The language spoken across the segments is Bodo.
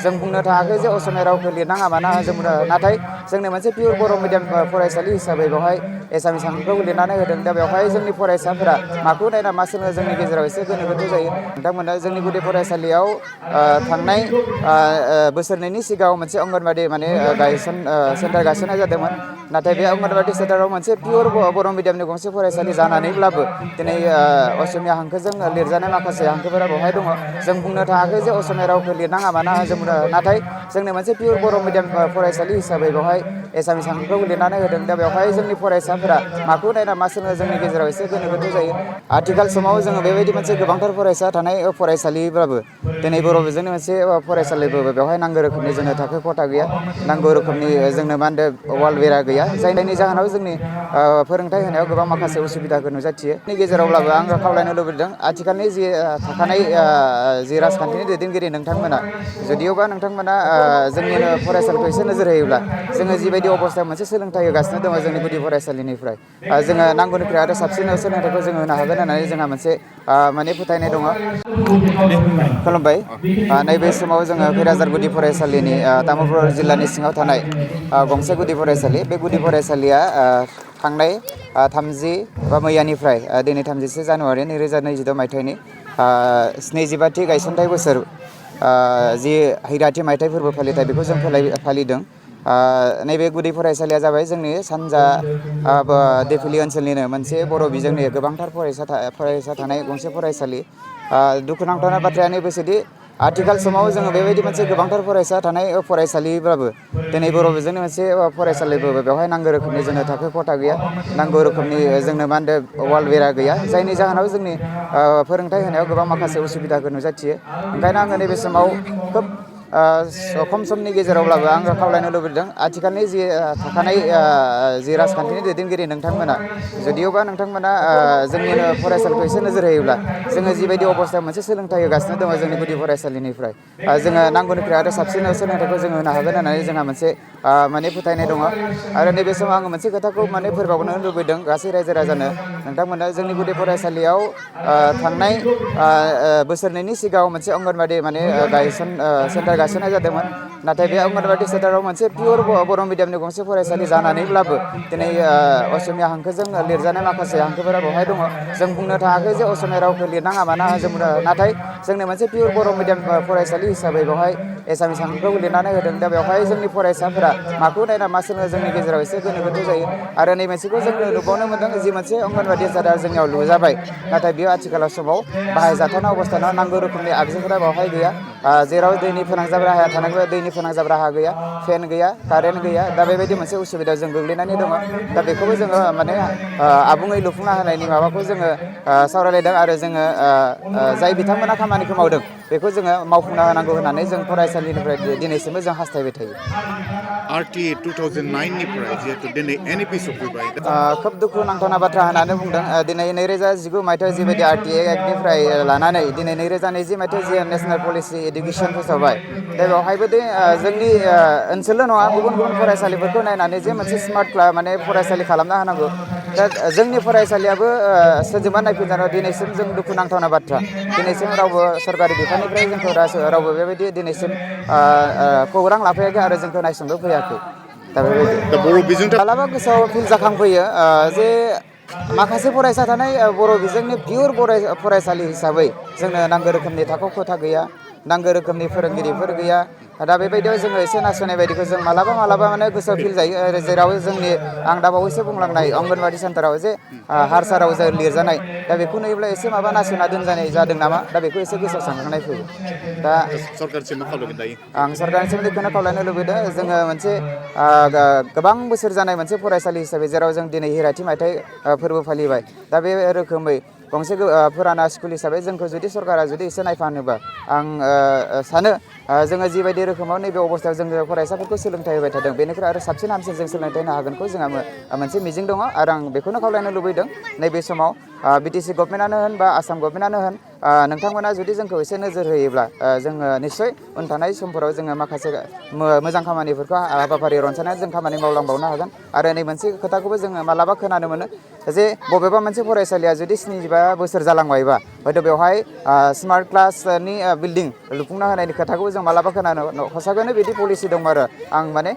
जों बुंनो थाङाखै जे असमिया रावखौ लिरनाङा मानाङा जों नाथाय जोंनो मोनसे पियर बर' मिडियाम फरायसालि हिसाबै बेवहाय एसामिस हांखोखौ लिरनानै होदों। दा बेवहाय जोंनि फरायसाफोरा माखौ नायना मा सोलोङो जोंनि गेजेराव एसे गोनो गोथो जायो। नोंथांमोना जोंनि गुदि फरायसालियाव थांनाय बोसोरनैनि सिगाङाव मोनसे अंगनबादि माने सेन्टार गायसननाय जादोंमोन। नाथाय बे अंगनबादि सेन्टाराव मोनसे पियर बर' मिडियामनि गंसे फरायसालि जानानैब्लाबो दिनै असमिया हांखोजों लिरजानाय माखासे हांखोफोरा बेवहाय दङ। जों बुंनो थाङाखै जे असमिया रावखौ लिरनाङा मानाङा जों नाथाय जोंनो मोनसे पियर बर' मिडियाम फरायसालि हिसाबै बेवहाय एसामिस हांखोखौ लिरनानै होदों। दा बेवहाय जोंनि फरायसाफोरा माखौ नायना मा सोलोङो जोंनि गेजेराव एसे गोनो गोथो जायो। आथिखाल समाव जोङो बेबायदि मोनसे गोबांथार फरायसा थानाय फरायसालिब्लाबो दिनै बर' बिजोंनि मोनसे फरायसालिब्लाबो बेवहाय नांगौ रोखोमनि जोंनो थाखो खथा गैया। नांगौ रोखोमनि जोंनो मा होनदों वाल बेरा गैया। जायनि जाहोनाव जोंनि फोरोंथाइ होनायाव गोबां माखासे उसुबिदाखौ नुजाथियो। नि गेजेरावब्लाबो आङो खावलायनो लुबैदों आथिखालनि जि थाखानाय जि राजखान्थिनि दैदेनगिरि नोंथांमोना जुदिअबा नोंथांमोना जोंनिनो फरायसालिखौ एसे नोजोर होयोब्ला जोङो जिबायदि अबस्थायाव मोनसे सोलोंथाइ होगासिनो दङ जोंनि गुदि फरायसालिनिफ्राय जोङो नांगौनिख्रुइ आरो साबसिन सोलोंथाइखौ जोङो होनो हागोन होननानै जोंहा मोनसे माने फोथायनाय दङ। खुलुमबाय। नैबे समाव जोङो खैराजार गुदि फरायसालिनि तामुलपुर जिल्लानि सिङाव थानाय गंसे गुदि फरायसालि। बे गुदि फरायसालिया थांनाय 30 बा मैयानिफ्राय दिनै 31 जानुवारि 2026 मायथाइनि 27थि गायसनथाइ बोसोर जि हैराथि मायथाइ फोरबो फालिथाय बेखौ जों फालिदों। नैबे गुदि फरायसालिया जाबाय जोंनि सानजा देफिलि ओनसोलनिनो मोनसे बर' बिजोंनि गोबांथार फरायसा थानाय गंसे फरायसालि। दुखुनांथावना बाथ्राया नैबेसोदि आथिखाल समाव जोङो बेबायदि मोनसे गोबांथार फरायसा थानाय फरायसालिब्लाबो दिनै बर' बिजोंनि मोनसे फरायसालिब्लाबो बेवहाय नांगौ रोखोमनि जोंनो थाखो खथा गैया। नांगौ रोखोमनि जोंनो मा होनदों वाल बेरा गैया। जायनि जाहोनाव जोंनि फोरोंथाइ होनायाव गोबां माखासे उसुबिदाखौ नुजाथियो। ओंखायनो आङो नैबे समाव खोब खम समनि गेजेरावब्लाबो आङो खावलायनो लुबैदों आथिखालनि जि थाखानाय जि राजखान्थिनि दैदेनगिरि नोंथांमोना जुदिअबा नोंथांमोना जोंनिनो फरायसालिखौ एसे नोजोर होयोब्ला जोङो जिबायदि अबस्थायाव मोनसे सोलोंथाइ होगासिनो दङ जोंनि गुदि फरायसालिनिफ्राय जोङो नांगौनिख्रुइ आरो साबसिन सोलोंथाइखौ जोङो होनो हागोन होननानै जोंहा मोनसे माने फोथायनाय दङ। आरो नैबे समाव आङो मोनसे खोथाखौ माने फोरमायबावनो लुबैदों गासै रायजो राजानो नोंथांमोना जोंनि गुदि फरायसालियाव थांनाय बोसोरनैनि सिगाङाव मोनसे अंगनबादि माने सेन्टार गायसननाय जादोंमोन। नाथाय बे अंगनबादि सेन्टाराव मोनसे पियर बर' मिडियामनि गंसे फरायसालि जानानैब्लाबो दिनै असमिया हांखोजों लिरजानाय माखासे हांखोफोरा बेवहाय दङ। जों बुंनो थाङाखै जे असमिया रावखौ लिरनाङा मानाङा जों नाथाय जोंनो मोनसे पियर बर' मिडियाम फरायसालि हिसाबै बेवहाय एसामिस हांखोखौ लिरनानै होदों। दा बेवहाय जोंनि फरायसाफोरा माखौ नायना मा सोलोङो जोंनि गेजेराव एसे गोनो गोथो जायो। आरो नै मोनसेखौ जोङो नुबावनो मोनदों जि मोनसे अंगनबादि सेन्टार जोंनियाव लुजाबाय। नाथाय बेयो आथिखालाव समाव बाहायजाथावना अबस्थायाव नांगौ रोखोमनि आगजुफोरा बेवहाय गैया। जेराव दैनि फोनांजाब राहाया थानांगौ दैनि फोनांजाब राहा गैया, फेन गैया, कारेन्ट गैया। दा बेबायदि मोनसे उसुबिदायाव जों गोग्लैनानै दङ। दा बेखौबो जोङो माने आबुङै लुफुंना होनायनि माबाखौ जोङो सावरायलायदों आरो जोङो जाय बिथांमोना खामानिखौ मावदों बेखौ जोङो मावफुंना होनांगौ होननानै जों फरायसालिनिफ्राय दिनैसिमबो जों हास्थायबाय थायो। RTA 2009 निफ्राय जिहेतु दिनै NEP सफैबाय। खोब दुखु नांथावना बाथ्रा होननानै बुंदों दिनै 2019 मायथाइयाव जिबायदि RTA एक्टनिफ्राय लानानै दिनै 2020 मायथाइयाव जि नेसनेल पलिसि इडुकेसन फोसावबाय। दा बेवहायबो जोंनि ओनसोलल' नङा गुबुन गुबुन फरायसालिफोरखौ नायनानै जे मोनसे स्मार्ट माने फरायसालि खालामना होनांगौ। दा जोंनि फरायसालियाबो सोरजोंबा नायफिनजानायाव दिनैसिम जों दुखुनांथावना बाथ्रा दिनैसिम रावबो सरकारि बिफाननिफ्राय जोंखौ रावबो बेबायदि दिनैसिम खौरां लाफैयाखै आरो जोंखौ नायसोंबो फैयाखै। दा बेबायदि बर' बिजों मालाबा गोसोआव फिल जाखांफैयो जे माखासे फरायसा थानाय बर' बिजोंनि पियर फरायसालि हिसाबै जोंनो नांगौ रोखोमनि थाखो खथा गैया, नांगौ रोखोमनि फोरोंगिरिफोर गैया। दा बेबायदियाव जोङो एसे नासयनाय बायदिखौ जों मालाबा माने गोसोआव फिल जायो। जेराव जोंनि आं दा बावैसो बुंलांनाय अंगनबादि सेन्टाराव जे हारसा रावजों लिरजानाय दा बेखौ नुयोब्ला एसे माबा नासयना दोनजानाय जादों नामा दा बेखौ एसे गोसोआव सानखांनाय फैयो। दा सरकारसिम मा खावलायगोन दायो? आं सरकारनिसिम बेखौनो खावलायनो लुबैदों जोङो मोनसे गोबां बोसोर जानाय मोनसे फरायसालि हिसाबै जेराव जों दिनै हिराथि मायथाइ फोरबो फालिबाय। दा बे रोखोमै गंसे फुराना स्कुल हिसाबै जोंखौ जुदि सरकारा जुदि एसे नायफानोबा आं सानो जोङो जिबायदि रोखोमाव नैबे अबस्थायाव जोङो फरायसाफोरखौ सोलोंथाइ होबाय थादों बेनिख्रुइ आरो साबसिन हामसिन जों सोलोंथाइ होनो हागोनखौ जोंहा मोनसे मिजिं दङ। आरो आं बेखौनो खावलायनो लुबैदों नैबे समाव BTC गभर्नमेन्टआनो होन बा आसाम गभर्नमेन्टआनो होन नोंथांमोना जुदि जोंखौ एसे नोजोर होयोब्ला जोङो निस्सय उन थानाय समफोराव जोङो माखासे मोजां खामानिफोरखौ हाबाफारि रनसायनानै जों खामानि मावलांबावनो हागोन। आरो नै मोनसे खोथाखौबो जोङो मालाबा खोनानो मोनो जे बबेबा मोनसे फरायसालिया जुदि 75 बोसोर जालांबायबा हयथ' बेवहाय स्मार्ट क्लासनि बिल्डिं लुफुंना होनायनि खोथाखौ जों जों मालाबा खोनानो हसाखौनो बिदि पलिसि दं आरो आं माने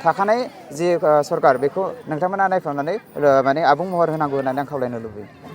थाखानाय जि सरकार बेखौ नोंथांमोना नायफामनानै माने आबुं महर होनांगौ होननानै आं खावलायनो लुबैयो